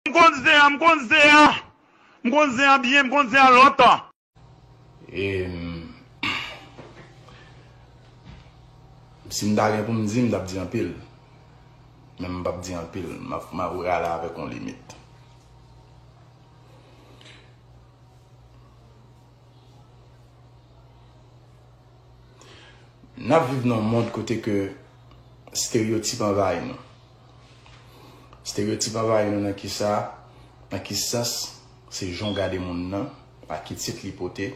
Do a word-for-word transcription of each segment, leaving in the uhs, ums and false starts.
M konn zen an, m konn zen an. M konn zen an byen, m konn zen an lontan. E, m, si m ta gen pou m di, m t ap di anpil. Men m p ap di anpil. M ap, m ap rale avèk yon limit. N ap viv nan yon mond kote ke estereotip anvayi nou. Estereotip anvayi nou nan ki sa? Nan ki sans? Se jan w gade moun nan, pa ki tit li pote,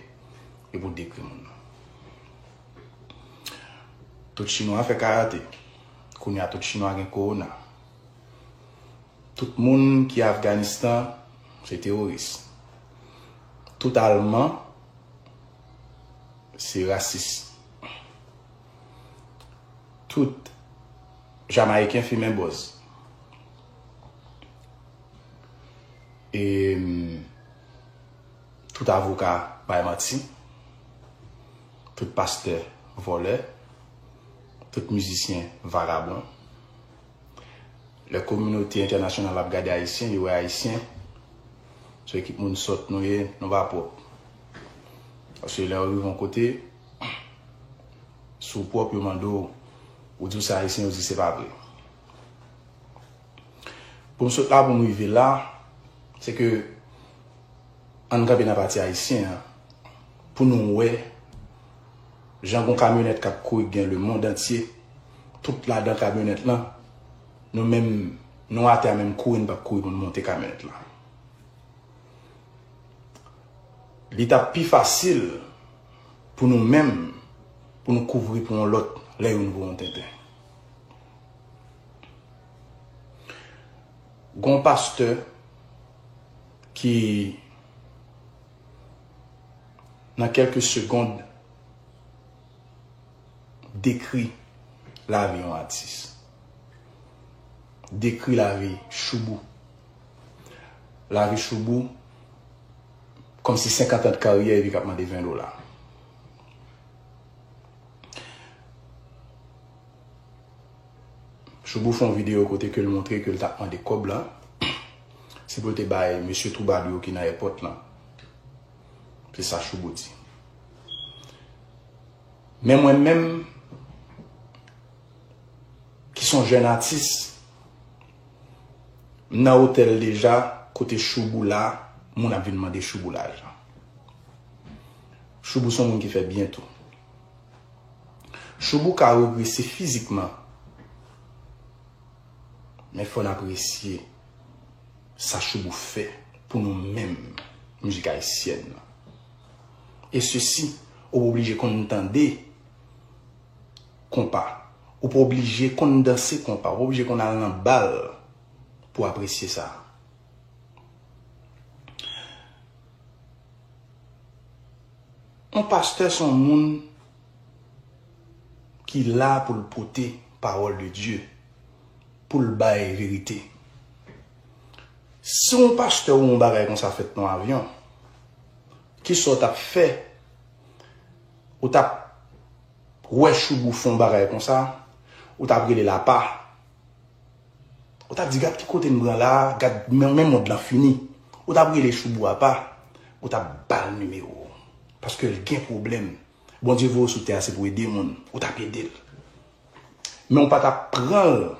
epi w dekri moun nan. Tout Chinwa fè karate. Kounye a, tout Chinwa gen kowona. Tout moun ki Afganistan, se teworis. Tout Alman, se rasis. Tout Jamayiken fimen bòz. E, mm, tout avoka bay manti. Tout pastè vòlè. Tout mizisyen vagabon. Lè kominote entènasyonal ap gade Ayisyen, yo wè Ayisyen se ekip moun sòt nou ye, nou pa pwòp. Paske lè w rive yon kote, si w pwòp, yo mande w, ou di w se Ayisyen, yo di se pa vre. Pou m sot la, pou m rive la, se ke ann kanpe nan pati ayisyen an, pou nou wè jan gon kamyonèt k ap kouri k gen lemonn antye, tout ladan kamyonèt lan, nou menm, nou atè a menm kouri, n p ap kouri pou n monte kamyonèt lan. Li t ap pi fasil pou nou menm, pou nou kouvri pou yon lòt lè youn voye yon tenten. Gon pastè ki, nan kèlke segond, dekri lavi yon atis. Dekri lavi Shoubou. Lavi Shoubou, kòmsi senkant an de karyè epi k ap mande ven dola. Shoubou fè yon videyo kote ke l montre ke l t ap mande kòb la. Se pou l te bay mesye twoubadou yo ki nan èpòt lan. Se sa Shoubou di. Men mwen menm, ki se yon jèn atis, m nan otèl deja, kote Shoubou la, moun ap vin mande Shoubou lajan. Shoubou se yon moun ki fè byen tou. Shoubou ka regrese fizikman, men fò n apresye sa Shoubou fè pou nou menm mizik ayisyèn nan. E sesi, ou pa oblije konn tande konpa. Ou pa oblije konn danse konpa. Ou pa oblije konn al nan bal pou apresye sa. Yon pastè se yon moun ki la pou l pote pawòl de Dye, pou l bay verite. Si yon pastè ou yon bagay konsa fèt nan yon avyon, kisa w t ap fè? Ou t ap wè Shoubou fè yon bagay konsa, ou t ap rele l apa. Ou t ap di, "Gad ki kote n pran la, gad men, men mond lan fini." Ou t ap rele Shoubou apa, ou t ap ba l nimewo w. Paske l gen pwoblèm. Bondye voye w sou tè a, se pou ede moun. Ou t ap ede l. Men ou pa t ap pran l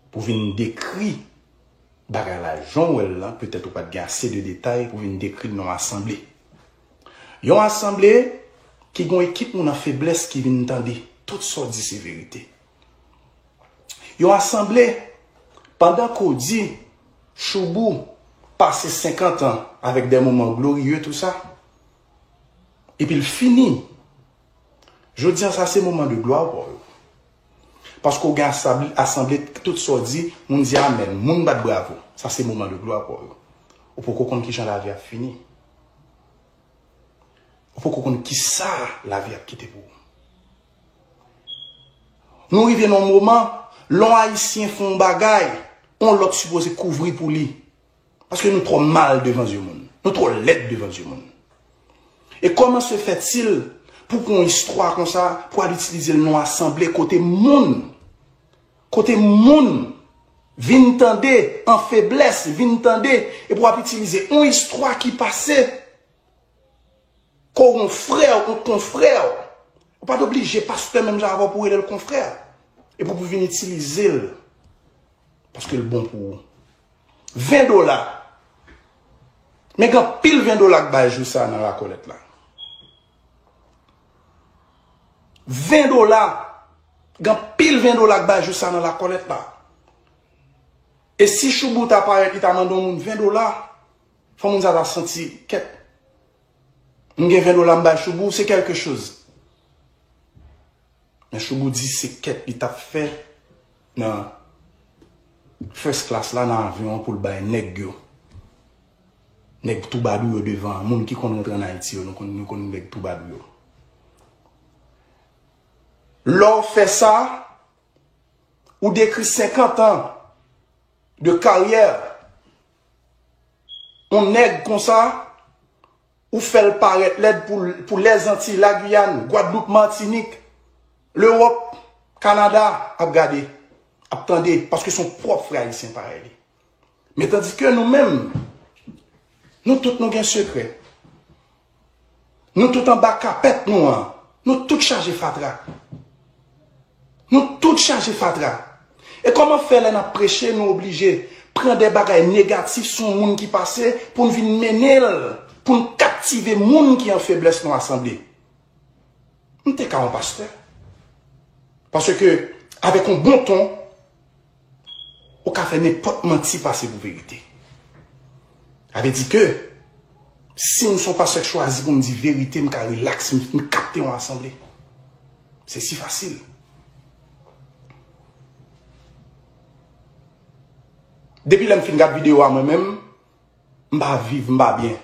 pou vin dekri bagay la jan w wè l lan, petèt ou pa t gen ase de detay pou vin dekri l nan yon asanble. Yon asanble ki gen yon ekip moun an feblès ki vin tande tout sa w di se verite. Yon asanble, pandan ke w di Shoubou pase senkant an avèk de moman gloriye, tou sa, epi l fini. Jodi a, sa se moman de glwa pa w yo. Paske w gen asanble, asanble, tout sa w di, moun di amèn, moun bat bravo. Sa se moman de glwa pa w yo. Ou poko konn kijan lavi ap fini. Ou poko konn kisa lavi ap kite pou ou. Nou rive nan yon moman, lè yon Ayisyen fè yon bagay, yon lòt sipoze kouvri pou li. Paske nou twò mal devan zye moun. Nou twò lèd devan zye moun. E kòman se fètil pou pran yon istwa konsa, pou al itilize l nan yon asanble kote moun, kote moun Vin tande an feblès, vin tande, epi w ap itilize yon istwa ki pase, ke w yon frè, yon konfrè. Ou pa t oblije pastè menm jan avè w pou w rele l konfrè. Epi pou w vin itilize l. Paske l bon pou ou. Ven dola. Men gen anpil ven dola k bay jou sa nan lakòlèt la. Ven dola. Gen anpil ven dola k bay jou sa nan lakòlèt la. E si Choubou ta parèt, li ta mande yon moun ven dola, fò moun sa ta santi, kèt. M gen ven dola m bay Choubou, se kèlke choz. Men Choubou di se kèt li t ap fè nan first class la nan avyon an pou l bay nèg yo. Nèg twoubadou yo devan an. Moun ki konn rantre ann Ayiti yo, nou konn, nou konn nèg twoubadou yo. Lè w fè sa, ou dekri senkant an de karyè yon nèg konsa, ou fè l parèt lèd pou, pou Lèzantiy, Lagiyàn, Gwadloup, Matinik, Lewòp, Kanada ap gade, ap tande, paske se yon pwòp frè ayisyen parèy li. Men tandike nou menm, nou tout nou gen sekrè. Nou tout anba kapèt nou an. Nou tout chaje fatra. Nou tout chaje fatra. E kòman fè lè n ap preche, nou oblije pran de bagay negatif sou yon moun ki pase pou n vin mennen l, pou n kaptive moun ki an feblès nan asanble? M te ka yon pastè. Paske, avèk yon bon ton, ou ka fè nenpòt manti pase pou verite. Sa vle di ke, si m se yon pastè k chwazi pou m di verite, m ka rilaks, m, m kapte yon asanble. Se si fasil. Depi lè m fin gad videyo a mwen menm, m pa viv, m pa byen.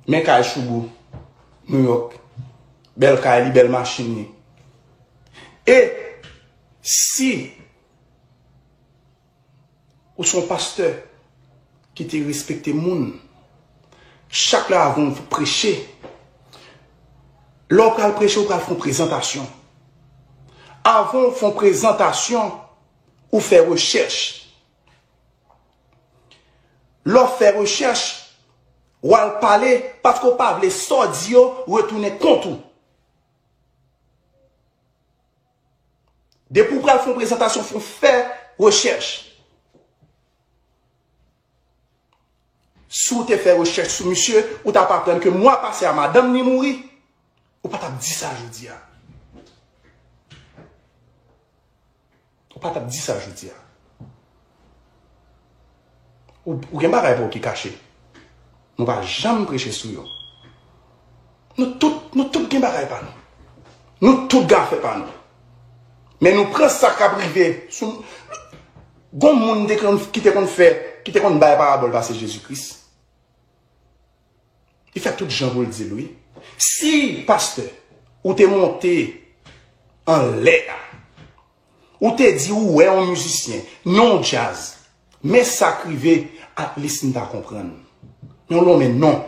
Men kay Choubou, New York. Bèl kay li, bèl machin li. E si ou se yon pastè ki te respekte moun, chak lè avan w preche, lè w pral preche, ou pral fè yon prezantasyon. Avan w fè yon prezantasyon, ou fè rechèch. Lè w fè rechèch, w al pale, paske w pa vle sa w di yo retounen kont ou. Depi w pral fè yon prezantasyon, fò w fè rechèch. Si w te fè rechèch sou misye, ou t ap aprann ke mwa pase a, madanm li mouri, ou pa t ap di sa jodi a. Ou pa t ap di sa jodi a. Ou, ou gen bagay pa w ki kache. Nou pa janm preche sou yo. Nou tout, nou tout gen bagay pa nou. Nou tout gen afè pa nou. Men nou pran sa k ap rive sou, gon moun te konn, ki te konn fè, ki te konn bay parabòl pase Jezi Kris. Li fè tout jan pou l di l, wi. Si, pastè, ou te monte anlè a, ou te di ou wè yon mizisyen, non djaz, men sa k rive, at least m ta konprann. Men w lonmen non.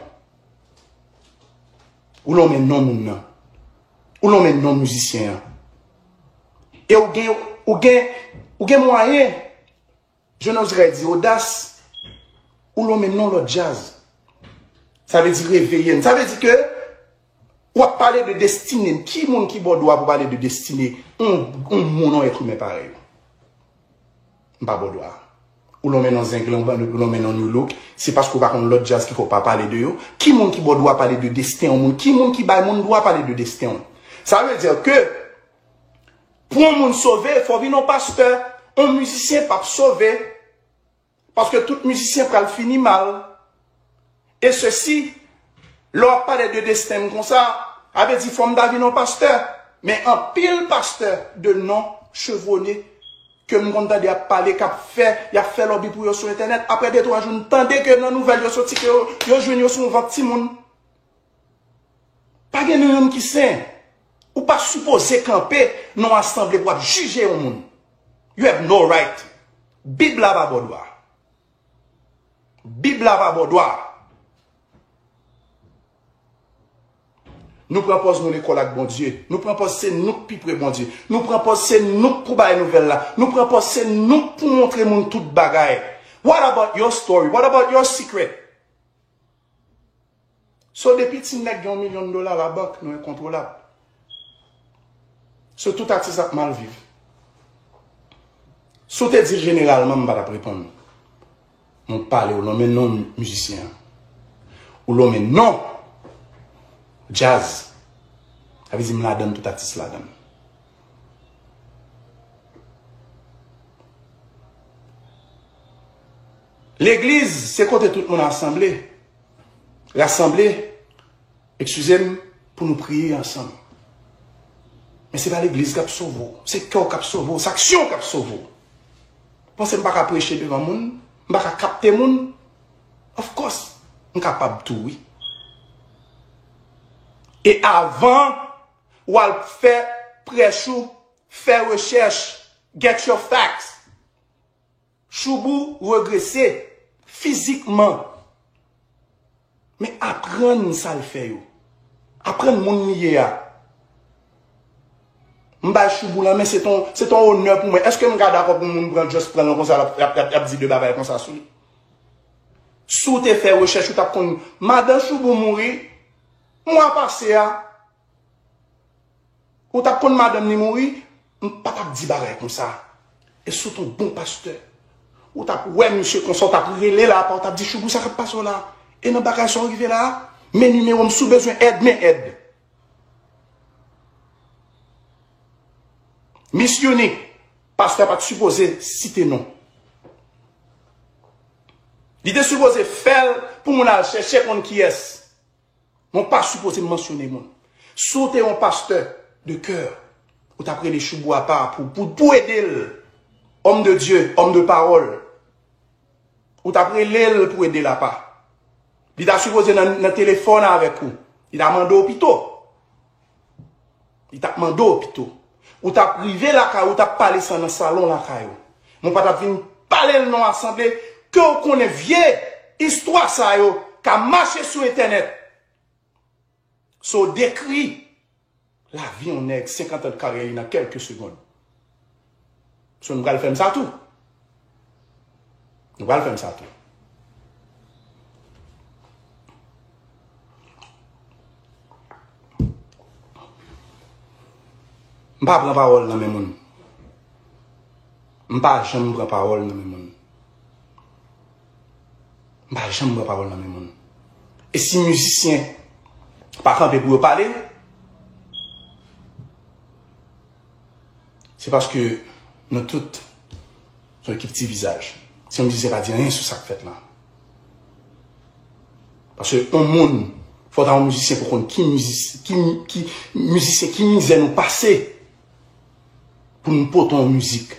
Ou lonmen non moun nan. Ou lonmen non mizisyen an. E ou gen, ou gen, ou gen mwayen, je n'oserais dire odas, ou lonmen non lòt djaz. Sa vle di reveye n. Sa vle di ke w ap pale de destine n. Ki moun ki ba w dwa pou pale de destine yon, yon moun, yon èt imen parèy ou? M pa ba w dwa. Ou lonmen non Zenglen, ou lonmen non New Look, se paske w pa konn lòt djaz ki fè w pa pale de yo. Ki moun ki ba w dwa pale de desten yon moun? Ki moun ki bay moun dwa pale de desten w? Sa vle di ke pou yon moun sove, fò w vin yon pastè. Yon mizisyen p ap sove. Paske tout mizisyen pral fini mal. E sesi, lè w ap pale de desten m konsa, a vle di fò m ta vin yon pastè. Men anpil pastè de non chevronné ke m konn tande ap pale, k ap fè, y ap fè lòbi pou yo sou entènèt. Apre de twa jou, n tande ke nan nouvèl yo soti ke yo, yo jwenn yo sou yon vant timoun. Pa gen nou youn ki sen. Ou pa sipoze kanpe nan yon asanble pou w ap jije yon moun. You have no right. Bib la pa ba w dwa. Bib la pa ba w dwa. Nou pran pòz nou lekòl ak Bondye. Nou pran pòz se nou k pi pre Bondye. Nou pran pòz se nou k pou bay nouvèl la. Nou pran pòz se nou k pou montre moun tout bagay. What about your story? What about your secret? So depi ti nèg gen yon milyon dola labank, nou enkontwolab. So tout atis ap mal viv. Si w te di l jeneralman, m pa t ap reponn. Mwen pale, ou lonmen non mizisyen an. Ou lonmen non djaz. Sa vle di m ladann, tout atis ladann. Legliz se kote tout moun asanble, rasanble, eskize m, pou nou priye ansanm. Men se pa legliz k ap sove w, se kè w k ap sove w, se aksyon w k ap sove w. Panse m pa ka preche devan moun, m pa ka kapte moun? Of course, m kapab tou wi. E avan w al fè prèch ou, fè rechèch, get your facts. Shoubou regrese fizikman. Men aprann sa l fè yo. Aprann moun li ye a. M bay Shoubou lanmen, se ton, se ton onè pou mwen. Èske m ka dakò pou moun pran, just pran l konsa, l ap, l ap, l ap, l ap di de bagay konsa sou li? Si w te fè rechèch, ou t ap konn madan Shoubou mouri mwa pase a. Ou t ap konn madanm li mouri, m pa t ap di bagay konsa. E si w t on bon pastè, ou t ap wè misye konsa, ou t ap rele l apa, ou t ap di, Shoubou, sa k ap pase w la? E nan bagay sa w rive la? Men nimewo m, si w bezwen èd, men èd. Miss Unique, pastè pa t sipoze site non. Li te sipoze fè l pou moun al chèche konn kiyès. Men w pa sipoze mansyone moun. Si w te yon pastè de kè, ou t ap rele Shoubou apa pou, pou, pou ede l. Homme de Dieu, homme de parole. Ou t ap rele l pou ede l apa. Li ta sipoze nan, nan telefòn avèk ou. Li ta mande w pito. Li t ap mande w pito. Ou t ap rive lakay ou, ou t ap pale sa nan salon lakay ou. Men w pa t ap vin pale l nan yon asanble ke w konnen vye istwa sa yo ka mache sou entènèt. So w dekri lavi yon nèg senkant an de karyè li nan kèlke segonn. So nou pral fè m sa tou. Nou pral fè m sa tou. M pa pran pawòl nan men moun. M pa janm pran pawòl nan men moun. M pa janm pran pawòl nan men moun. E si mizisyen pa kanpe pou yo pale, se paske nou tout se yon ekip ti vizaj. Si yon mizisyen pa di anyen sou sa k fèt la. Paske yon moun, fò w ta yon mizisyen pou konn ki mizis-, ki, ki mizisyen, ki mizè nou pase pou nou pote yon mizik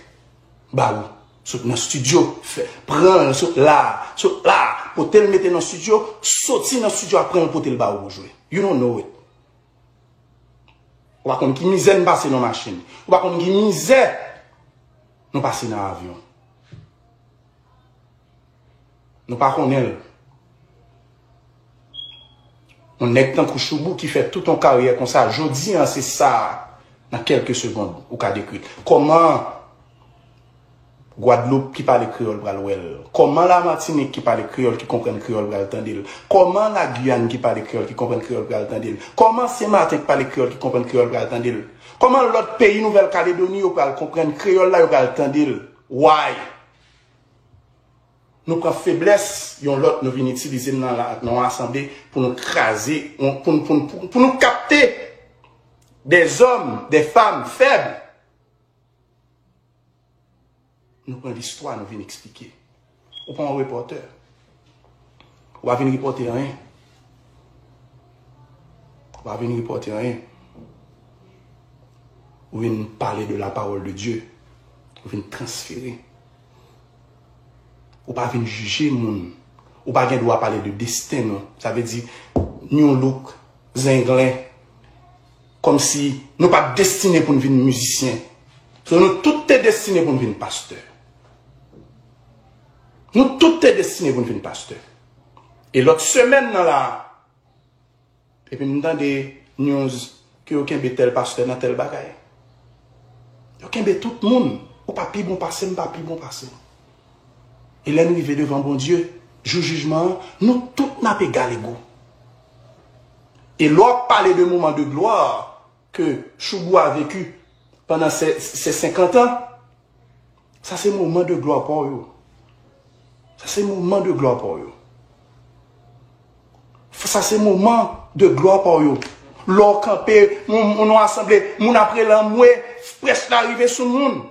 ba ou. Sot nan estidyo, fè, pran l, sot la, sot la, pote l mete nan estidyo, soti nan estidyo, apre l pote l ba ou pou jwe. You don't know it. Ou pa konn ki mizè n pase nan machin. Ou pa konn ki mizè nou pase nan avyon. Nou pa konnen l. Yon nèg tankou Shoubou ki fè tout yon karyè konsa, jodi a se sa, nan kèlke segonn, ou ka dekri l. Kòman Gwadloup ki pale kreyòl pral wè l? Kòman Lamatinik ki pale kreyòl, ki konprann kreyòl pral tande l? Kòman Lagiyàn ki pale kreyòl, ki konprann kreyòl pral tande l? Kòman Senmaten ki pale kreyòl, ki konprann kreyòl pral tande l? Kòman lòt peyi Nouvèl Kaledoni yo pral konprann kreyòl la, yo pral tande l? Why? Nou pran feblès yon lòt, nou vin itilize l nan la, nan yon asanble pou nou kraze, pou, pou, pou, pou, pou nou kapte des hommes, des femmes faibles. Nou pran listwa, nou vin eksplike. Ou pa yon repòtè. Ou pa vin repòte anyen. Ou pa vin repòte anyen. Ou vin pale de la parole de Dieu. Ou vin transfere. Ou pa vin jije moun. Ou pa gen dwa pale de desten nou. Sa vle di, Nu Look, Zenglen, kòmsi nou pa t destine pou n vin mizisyen. So, nou tout te destine pou n vin pastè. Nou tout te destine pou n vin pastè. E lòt semèn nan la, epi m tande news ke yo kenbe tèl pastè nan tèl bagay. Yo kenbe tout moun. Ou pa pi bon pase m, m pa pi bon pase w. E lè n rive devan Bondye, jou jijman an, nou tout n ap egal ego. E lè w ap pale de moman de glwa ke Shoubou a veki pandan se, se senkant an, sa se moman de glwa pa w yo. Sa se moman de glwa pa w yo. Sa se moman de glwa pa w yo. Lè w kanpe, moun, moun nan asanble, moun ap rele anmwe, prèch la rive sou moun.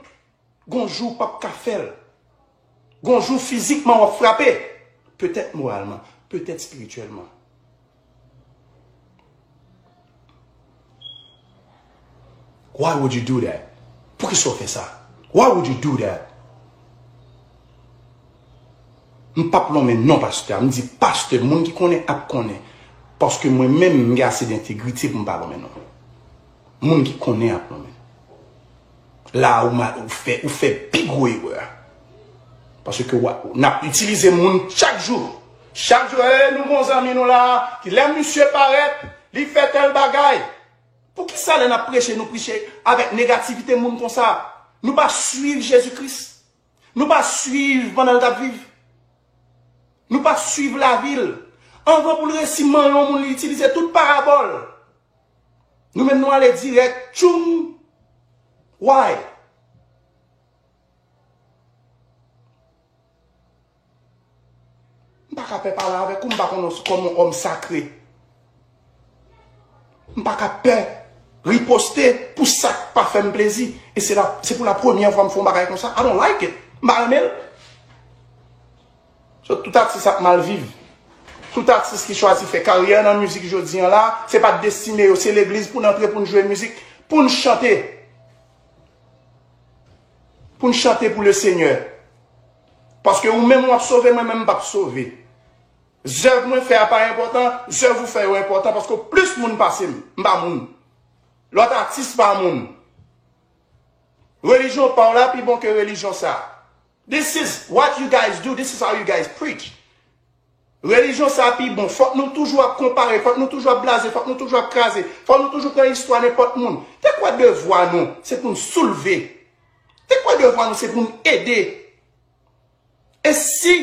Gon jou w p ap ka fè l. Gon jou fizikman w ap frape. Petèt moralman, petèt espirityèlman. Why would you do that? Poukisa w fè sa? Why would you do that? M p ap lonmen non pastè a. M di pastè, moun ki konnen ap konnen. Paske mwen menm, m gen ase dentegrite pou m pa lonmen non. Moun ki konnen ap lonmen. La ou, ou fè, ou fè pi gwo erè a. Paske w ap, n ap itilize moun chak jou. Chak jou, e, nou gon zanmi nou la, ki lè misye parèt, li fè tèl bagay. Poukisa lè n ap preche, nou preche avèk negativite moun konsa? Nou pa swiv Jezi Kris. Nou pa swiv pandan l t ap viv. Nou pa swiv lavi l. Anvan pou l resi manyen yon moun, li itilize tout parabòl. Nou menm nou ale dirèk, tchoum! Why? M pa ka pè pale avèk ou, m pa konnen w kòm yon òm sakre. M pa ka pè riposte pou sa k pa fè m plezi. E se la, se pou la premyè fwa m fè yon bagay konsa. I don't like it. M pa renmen l. So, tout atis ap mal viv. Tout atis ki chwazi fè karyè nan mizik jodi an la, se pa destine yo, se legliz pou n antre, pou n jwe mizik, pou n chante. Pou n chante pou le Senyè. Paske ou menm w ap sove, mwen menm m p ap sove. Zèv mwen fè a pa enpòtan, zèv ou fè yo enpòtan, paske w plis moun pase m. M pa moun. Lòt atis pa moun. Relijyon pa w la pi bon ke relijyon sa. This is what you guys do, this is how you guys preach. Relijyon sa pi bon. Fòk nou toujou ap konpare, fòk nou toujou ap blaze, fòk nou toujou ap kraze, fòk nou toujou pran istwa nenpòt moun. Te kwè devwa nou, se pou n soulve. Te kwè devwa nou, se pou n ede. E si,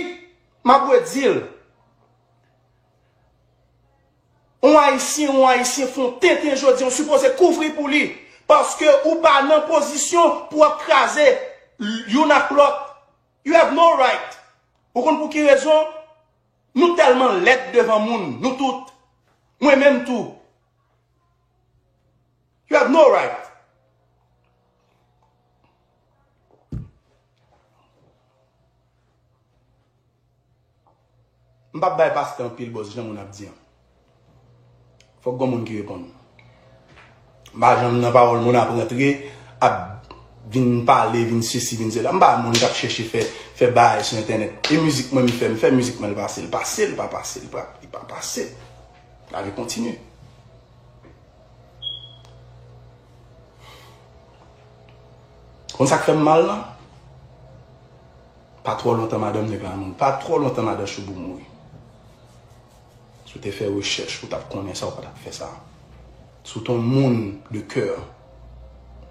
m ap redil, yon Ayisyen, yon Ayisyen fè yon tenten jodi, ou sipoze kouvri pou li. Paske ou pa nan pozisyon pou w ap kraze youn ak lòt. You have no right. Ou konn pou ki rezon? Nou tèlman lèd devan moun, nou tout. Mwen menm tou. You have no right. M p ap bay pastè anpil bòz jan moun ap di an. Fòk gon moun ki reponn. M pa janm nan pawòl moun ap rantre, ap vin pale, vin sesi, vin sela. M pa moun k ap chèche fè, fè bagay sou entènèt. E mizik mwen m fè, m fè mizik mwen, l pase, l pase, l pa pase, l pa, li pa pase. Lavi kontinye. Konn sa k fè m mal lan? Pa twò lontan madanm nèg la mouri. Pa twò lontan madan Shoubou mouri. Si w te fè rechèch, ou t ap konnen sa, ou pa t ap fè sa. Si w te yon moun de kè,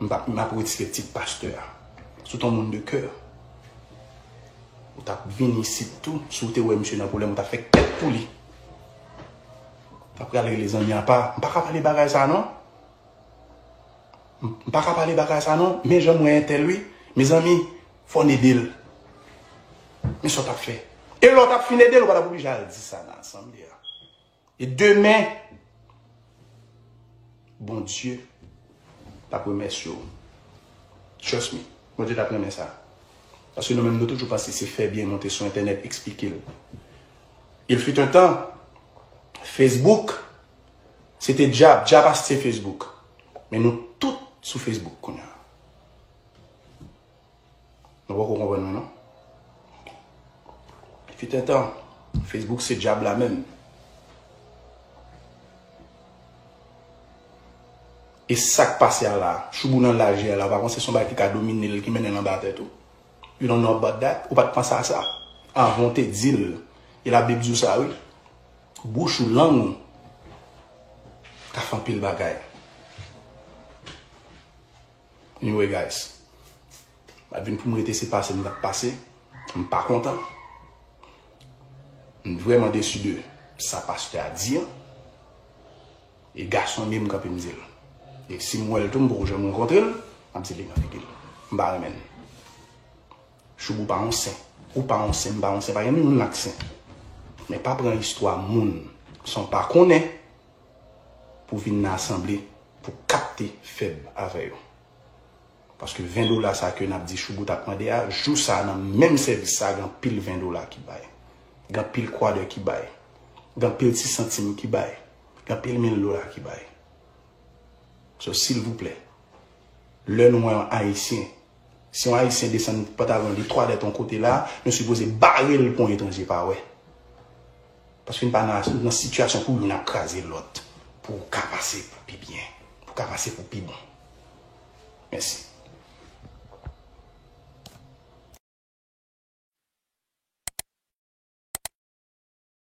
m p ap, m ap retire tit pastè a. Si w te yon moun de kè, ou t ap vin isit tou. Si w te wè misye nan pwoblèm, ou t ap fè kèt pou li. Ou t ap pral rele zanmi apa. M pa ka pale bagay sa non. M pa ka pale bagay sa non, men jan m wè entèl wi. Mezanmi, fò n ede l. Men sa w t ap fè. E lè w t ap fin ede l, ou pa t ap oblije al di sa nan asanble a. E demen, Bondye t ap remèsye w. Trust me, Bondye t ap renmen sa. Paske nou menm nou toujou panse se fè byen monte sou entènèt eksplike l. Il fut un temps, Facebook, se te dyab, dyab achte Facebook. Men nou tout sou Facebook kounye a. Nou poko konprann mwen non. Fut un temps, Facebook se dyab la menm. E sa k pase a la, Shoubou nan laj li a la, ou pa panse se yon bagay ki ka domine l, ki mennen l anba tè tou? You don't know about that? Ou pa t panse a sa? Avan w te di l. E Labib di w sa wi. Bouch ou, lang ou. Ka fè anpil bagay. Anyway, guys, m pa t vin pou m rete, se pase m t ap pase. M pa kontan. M vrèman desi de sa pastè a di an. E gason m ye, m kanpe m di l. E si m wè l tou, m poko janm rankontre l, m ap di li nan figi l. M pa renmen l. Choubou pa yon sen. Ou pa yon sen, m pa yon sen, pa gen moun ak sen. Men pa pran istwa moun san w pa konnen pou vin nan asanble pou kapte fèb avè yo. Paske ven dola sa ke n ap di Choubou t ap mande a, jou sa nan menm sèvis sa, gen anpil ven dola ki bay. Gen anpil kwadè ki bay. Gen anpil ti santim ki bay. Gen anpil mil dola ki bay. So, silvouplè, lè nou wè yon Ayisyen, si yon Ayisyen desann pantalon li twa dèt yon kote la, nou sipoze bare l pou yon etranje pa wè. Paske n pa nan, nan sitiyasyon pou youn ap kraze lòt, pou w ka pase pou pi byen, pou w ka pase pou pi bon. Mèsi.